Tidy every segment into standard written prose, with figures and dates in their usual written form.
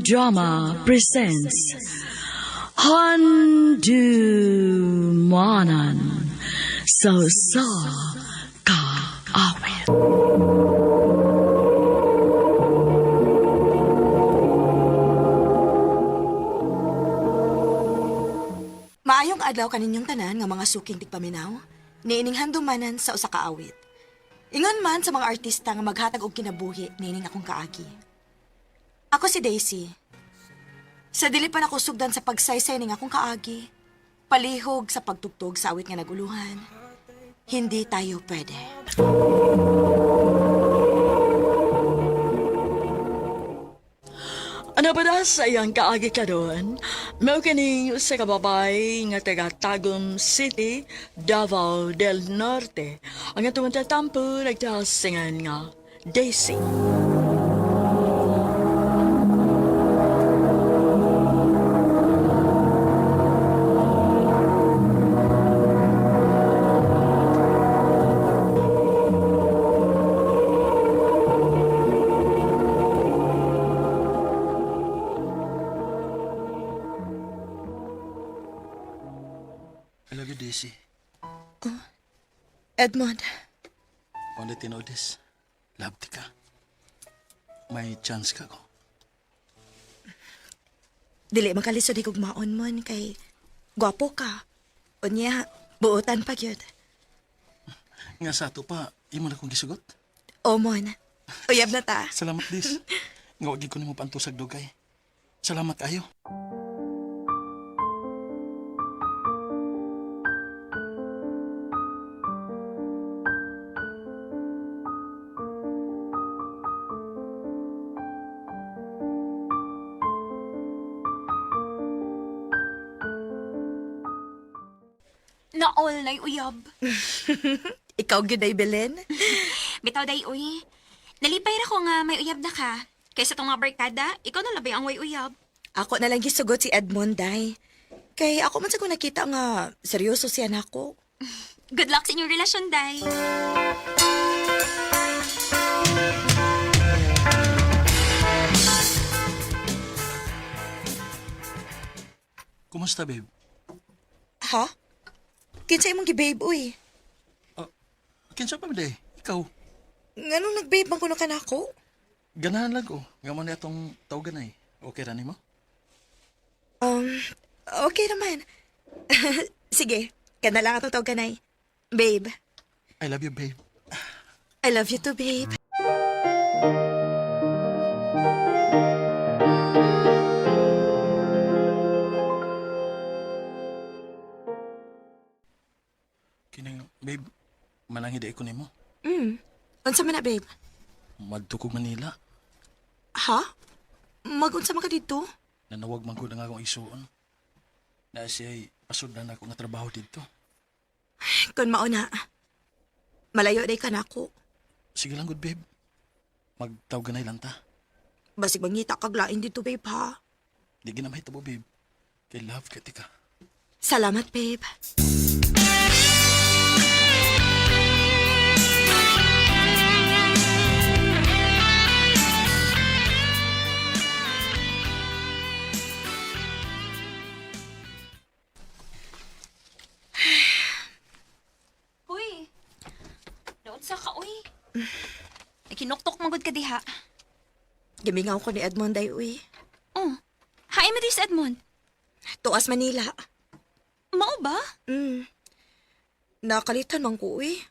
Drama presents Handumanan sa Sa Kaawit. Maayong adlaw kaninyong tanan nga mga suking tigpaminaw, niining handumanan sa usa ka awit. Ingon man sa mga artista nga maghatag og kinabuhi niining akong kaagi. Ako si Daisy. Sa dili pa nako sugdan sa pagsaysay ning akong kaagi, palihog sa pagtugtog sa awit nga naguluhan. Hindi tayo pwede. Ano ba na sa iyang kaagi karon? Mao kining usa ka babae nga taga Tagum City, Davao del Norte. Ang atong tatampo nagtasingan nga Daisy. I love you, Daisy. Edmond, Only tinodes. Love ti ka. May chance ka ko. dili man kalisod higugmaon mon kay gwapo ka. Unya, buotan pa gyud. Nga sa ato pa, imo na kong gisugot. O mon, uyab na ta. Salamat, Dis. Nga wag ko nimo pantusag dugay. Salamat kayo. Naol na'y uyab. Ikaw gyud ay Belen. Bitaw day uy. Nalipay ra ko nga may uyab na ka. Kaysa tong mga barkada, ikaw na labay ang way uyab. Ako na lang gisugot si Edmond day. Kay ako man sa ko nakita nga seryoso siya nako. Good luck sa inyong relasyon, day. Kumusta, babe? Ha? Kinsa imong gibabe uy? Kinsa pa day? Ikaw. Nganong nagbabe man kuno ka nako? Ganahan lang ko. Nga mo na itong tawagan ay. Okay ra nimo? Okay naman. Sige, kana lang atong tawag kanay. Babe, I love you, babe. I love you too, babe. Kining, babe, mananghi ko nimo. Unsa man na, babe? Madto ko Manila. Ha? Magunsa man ka dito? Nanawag man ko na nga akong isuon. Na siya'y pasudlan ako nga trabaho dito. Kun mao na. Malayo day ka nako. Sige lang, good babe. Magtawagan lang ta. Basig mangita kag lain dito, babe, ha? Di ginamay tabo, babe. Kay love ka tika. Salamat, babe. Uy. Naunsa ka, uy. Nakinuktok magod ka diha. Gimingaw ko ni Edmond day, uy. Oh. Hi, Maris Edmond. Tuas Manila. Mao ba? Nakalitan man ko, uy.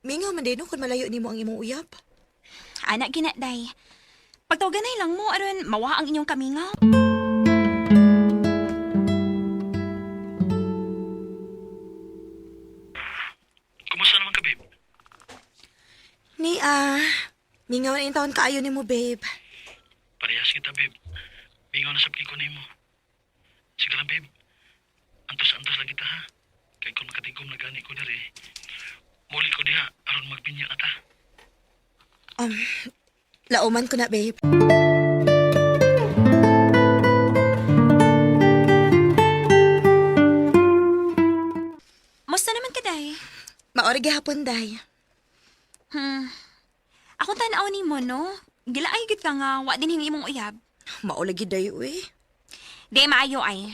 Mingaw man din no, kung malayo nimo ang imong uyab. Ana gina, day. Pagtawaganay lang mo aron mawa ang inyong kamingaw. Kumusta naman ka, babe? Ni ah, mingaw na taon kaayo nimo, babe. Parehas kita, babe. Bingaw na sabki ko nimo. Sige lang, babe. Antos-antos lang kita, ha? Kay kung makatigom na gani ko diri, muli ko diha aron magbinyo na ta. Lauman ko na, babe. Musta naman ka, day? Maori gihapon, day. Akong tanaw ni mo, no? Gilaay gid ka nga, wa din hingi imong uyab. Maulagi day, uy. Di maayo ay.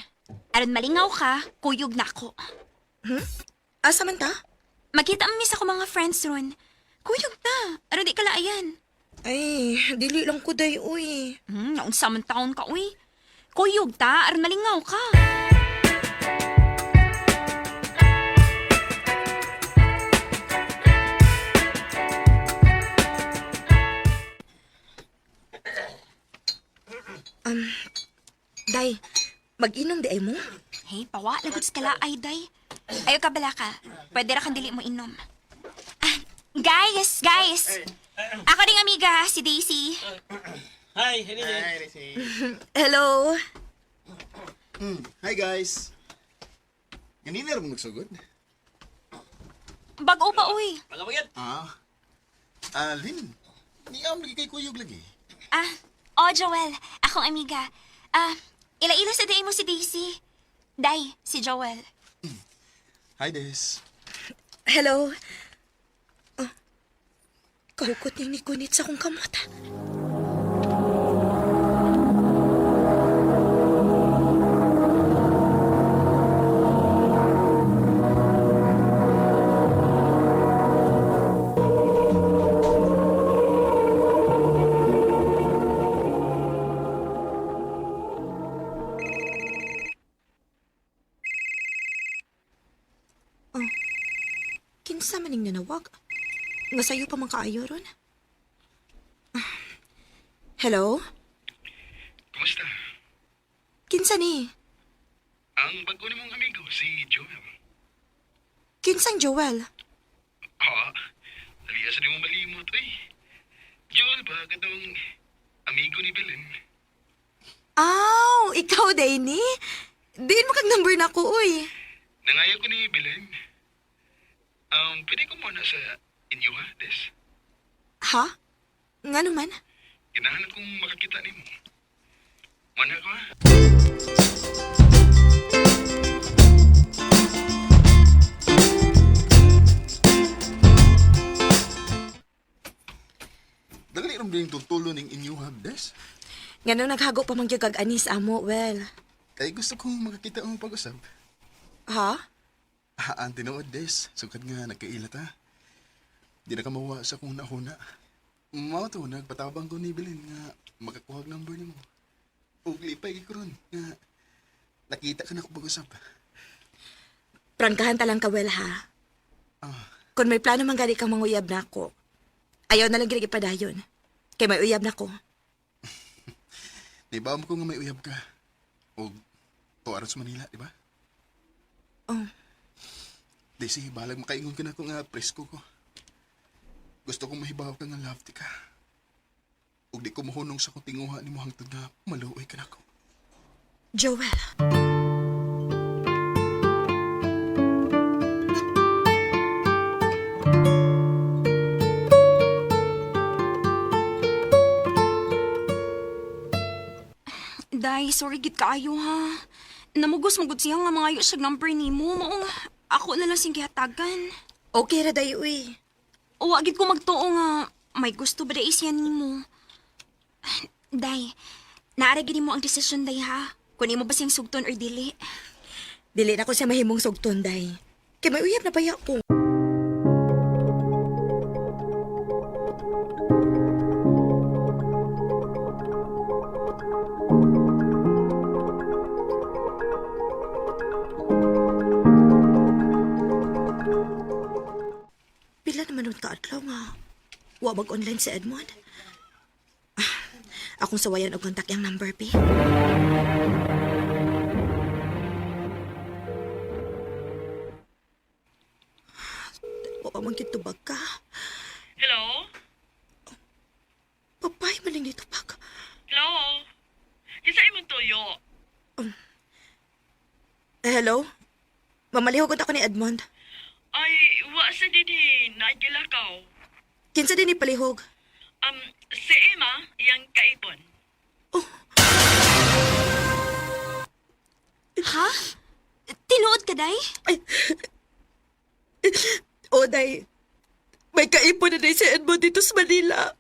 Aron malingaw ka, kuyog na ako. Asa man ta? Magkita ang miss ako mga friends ron. Kuyog ta, aron di ka laayan. Ay, dili lang ko day, uy. Naunsa man taon ka, uy. Kuyog ta, aron malingaw ka. Day, mag-inom di ay mo? Hey, pawa, lagot sa kalaay, day. Ayaw ka bala ka. Pwede ra kang dili mo inom. Ah, guys, guys. Ako ding amiga, si Daisy. Hi, Helene. Hello. Hi guys. Ganina ra mo nagsugod? Bago pa, uy. Pagkapagyat. Ah. Alin? Ni am lagi kay kuyog lagi. Ah, oh, Joel. Akong amiga. Ah, ila-ila sa day mo si Daisy. Day, si Joel. Hi Des. Hello. Oh, kahukot niyang nikunit sa akong kamot. Oh, kinsa maning nanawag? Nga sayo pa man kaayo ron. Ah, hello? Kumusta? Kinsa ni? Ang bago ni mong amigo, si Joel. Kinsang Joel? Ah, dali sa di mo malimot, uy. Joel ba, katong amigo ni Belen? Aw, ikaw, Danny? Diin mo kag number na ko, uy. Nangayo ko ni Belen. Pwede ko muna sa inyo ha, Des? Ha? Nga naman? Ganahan kong makakita nimo. Muna ko ha? Dali ra mo din tutulo ning inyo ha, Des. Nga nung naghago pa man gyud kag anis amo, well. Kay gusto kong makakita ang pag-usab. Ha? Ah, ang tinuod Des, sukad nga nagkaila ta. Di na ka mawa sa kung nahuna. Mao to nagpatabang ko ni Belen nga makakuha og number nimo. Ug lipay kay karon nga nakita ka na ko pag-usab. Prangkahan ta lang ka, well, ha? Ah, Kung may plano man gani kang manguyab na ako, ayaw na lang gid ipadayon. Kay may uyab na ko. di ba mo ko nga may uyab ka? Og tuwa sa Manila, di ba? Oh. Daisy, balag makaingon ka na ko nga presko ko. Gusto kong mahibaw ka nga love ti ka. Ug di ko mahunong sa kong tinguha ni mo hangtod nga maluoy ka nako. Joel. Day, sorry gid kaayo ha. Namugos magud siya nga mangayo siya number nimo. Maong ako na lang sing gihatagan. Okay ra day, uy. Wa gid ko magtuo nga may gusto ba dai siya nimo. Day, naara gid mo ang desisyon day ha. Kung imo ba siyang sugton or dili. Dili na ko siya mahimong sugton, day. Kay may uyab na baya ko. Pila naman nun kaadlaw nga. Wa mag-online si Edmond. Ah, akong sawayan og kontak yang number, P. Wa pa man gyud tubag ka. Hello? Papay man lang nitubag. Hello? Kinsa imong tuyo? Eh, hello? Mamalihog ako ni Edmond. Ay, wa sa dinhi nagilakaw. Kinsa din ni palihog? Si Emma, iyang kaipon. Ha? Tinuod ka, Day? O, day. May kaipon na day si Edmond dito sa Manila.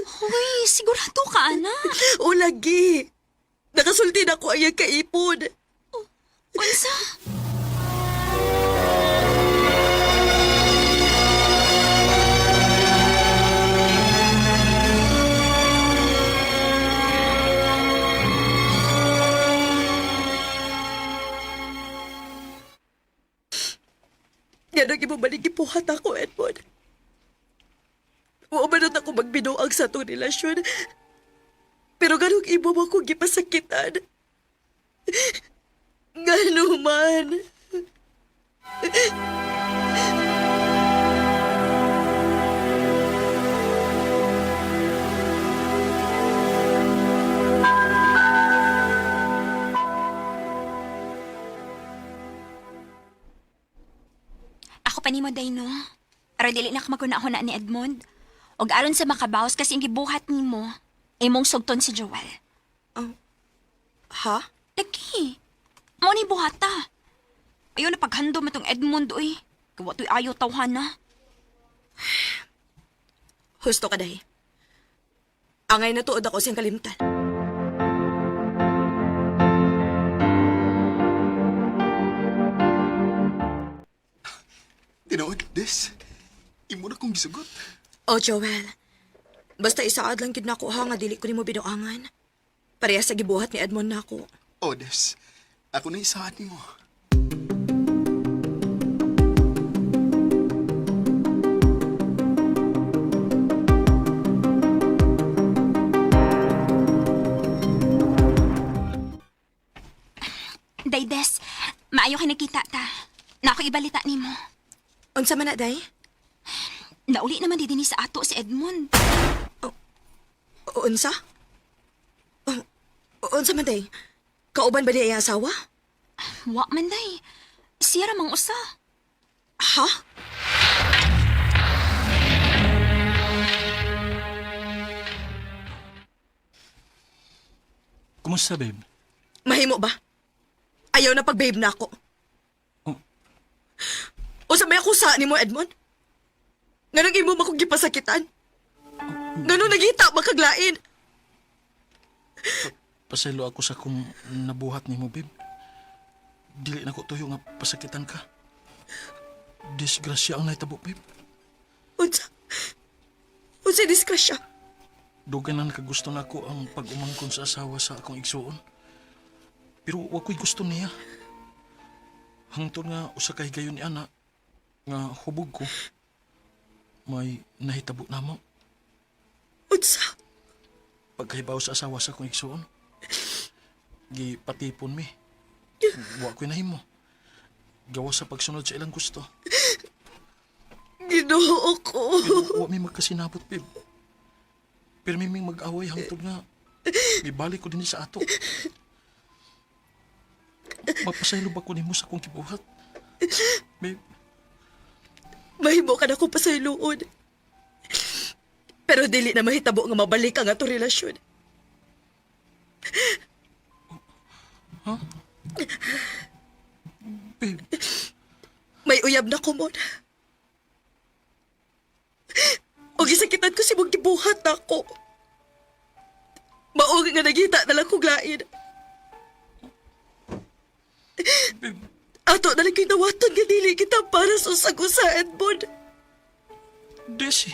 Hoy, sigurado ka, ana. O lagi. Nakasulti na ko ang iyang kaipon. Unsa? Yan ang imong gipuhat ako, Edmond. Wa man ako magbinuang sa atong relasyon. Pero ganong imo mo akong gipasakitan. Ngano man. Ako pa nimo day no. Aron dili na ka maguna-huna ni Edmond. Og aron sa makabawas kasi ang gibuhat nimo, imong sugton si Joel. Ha? Lagi. Mo ni buhata. Ayaw na paghandom itong Edmond, uy. Gawa to'y ayaw tawhan na. Husto ka, day. Angay natuod ako siyang kalimtan. Tinuod, Des. Imo na kong gisugot. Oh, Joel. Basta isaad lang gid nako ha nga dili ko nimo binuangan. Pareha sa gibuhat ni Edmond nako. Oh, Des. Ako na isaad nimo. Daydes, maayo kay nagkita ta. Na ako ibalita nimo. Unsa man na, day? Nauli naman di dinhi sa ato si Edmond. O, unsa? O, unsa man, day? Kauban ba niya iyang asawa? Wa man day. Siya ra mang usa. Ha? Kumusta, babe? Mahimo ba? Ayaw na pag-babe na ako. Oh. Unsa may ako sa nimo, Edmond? Nganong imo man kong gipasakitan? Nganong nagita makaglain? Pasaylo ako sa kung nabuhat nimo, babe. Dili na ko tuyo nga pasakitan ka. Disgrasya ang nahitabo, babe. Unsa? Unsa disgrasya? Dugay na nakagusto na ako ang pag-umangkon sa asawa sa akong igsuon. Pero wa ko'y gusto niya. Hangtod nga usa ka higayon ni ana nga hubog ko. May nahitabo namo Unsa? pagkahibaw sa asawa sa akong igsuon. Gipatipon mi. Wa ko'y nahimo. Gawa sa pagsunod sa ilang gusto. Ginoo ko. Pero wa mi magkasinabot, babe. Pero may ming mag-away hangtod nga mibalik ko din sa ato. Mapasaylo ba ko nimo sa akong gibuhat? Babe, Mahimo ka na ko pasayloon. Pero dili na mahitabo nga mabalik ang atong relasyon. babe, May uyab na ko mon. O gisakitan ko si mong gibuhat nako. Mao nga nagita na lang kong lain. babe, Ato na lang ko'y nawaton nga dili kita para sa usag-usa, Edmond. Desi.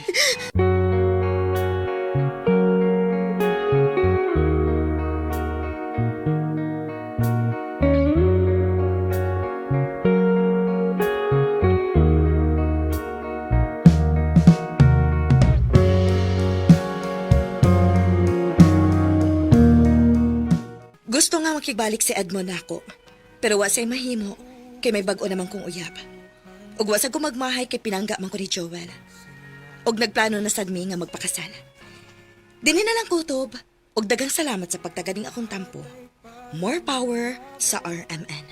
Gusto nga makigbalik si Edmond nako. Pero wa say mahimo kay may bag-o naman kong uyab. Ug wa sa ko magmahay kay pinangga man ko ni Joel. Ug nagplano na sad mi nga magpakasal. Dinhi na lang kutob. Ug dagang salamat sa pagtaganing akong tampo. More power sa RMN.